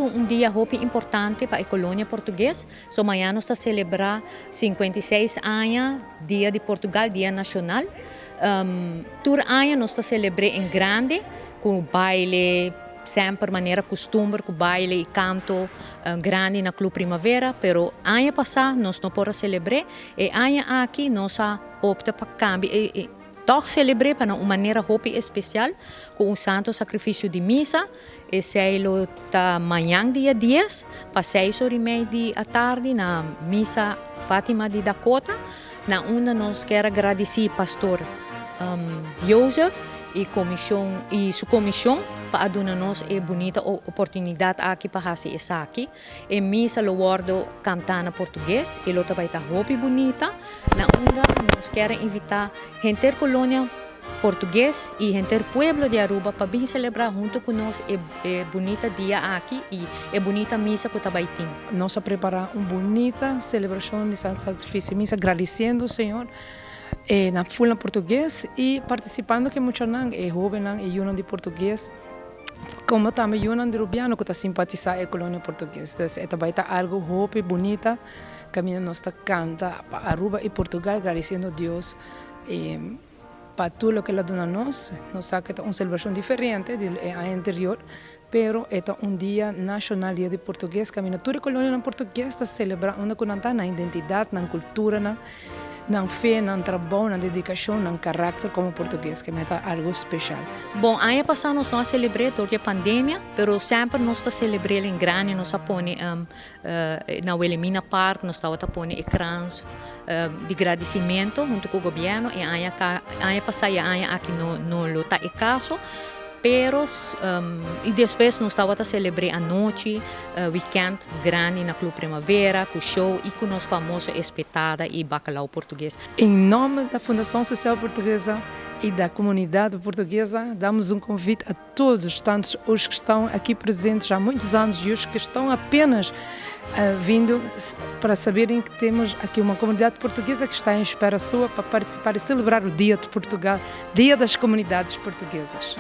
un dia hopi importante pa e kolonia portugues. So mañan nos ta selebrá 56 aña Dia di Portugal, Dia Nashonal. Tur aña nos ta selebr'é en grande ku baile, semper manera kustumber ku baile i kanto grandi na Club Primavera, pero aña pasá nos no por a selebr'é. E aña aki nos a opta pa kambia e tòg selebr'é pa na un manera hopi espesial ku un santo sakrifisio di misa. Esei lo ta mañan dia 10 pa 6 or i mei di atardi na Misa Fatima di Dakota, na unda nos kier a gradisí Pastor Jozef i komishon i su komishon pa a duna nos e bunita oportunidat aki pa hasi esaki. E misa lo wòrdu kantá na portugues i lo ta bai ta hopi bunita, na unda nos kier a invitá henter kolonia portugues i henter pueblo di Aruba pa bin selebrá huntu ku nos e e bunita dia aki i e bunita misa ku ta bai tin. Nos a prepará un bunita selebrashon di Santo Sakrifisio Misa gradisiendo Señor na ful na portugues i partisipando ku e muchanan, e hóbennan, e yunan di portugues komo tambe yunan di rubiano ku ta simpatisá e kolonia portugues. Dus e ta bai ta algu hopi bunita kaminda nos ta kanta pa Aruba i Portugal gradisiendo Dios Pa tur loke el a duna nos. Nos sa ku e ta un selebrashon diferente di e aña anterior, pero e ta un dia nashonal, Dia di Portugues, kaminda tur e kolonianan portugues ta selebrá unda ku nan ta, nan identidat, nan kulturanan, nan fe, nan trabou, nan dedikashon, nan karakter komo portugues, ke mei ta algu speshal. Bon, aña pasá nos no a selebr'é dor di e pandemia, pero semper nos ta selebr'é en grande, nos a pone Na Wilhelmina Park nos tabata pone e krans di gradicimento hunto cu gobierno. E aña aña pasa y e aña aki no no lo ta e caso. Pero y despues nos tabata celebre anochi weekend grandi na Club Primavera cu show y cu nos famoso espetada y bacalao portugues. Em nome da Fundação Social Portuguesa e da comunidade portuguesa, damos um convite a todos, tanto os que estão aqui presentes há muitos anos e os que estão apenas vindo para saberem que temos aqui uma comunidade portuguesa que está em espera sua para participar e celebrar o Dia de Portugal, Dia das Comunidades Portuguesas.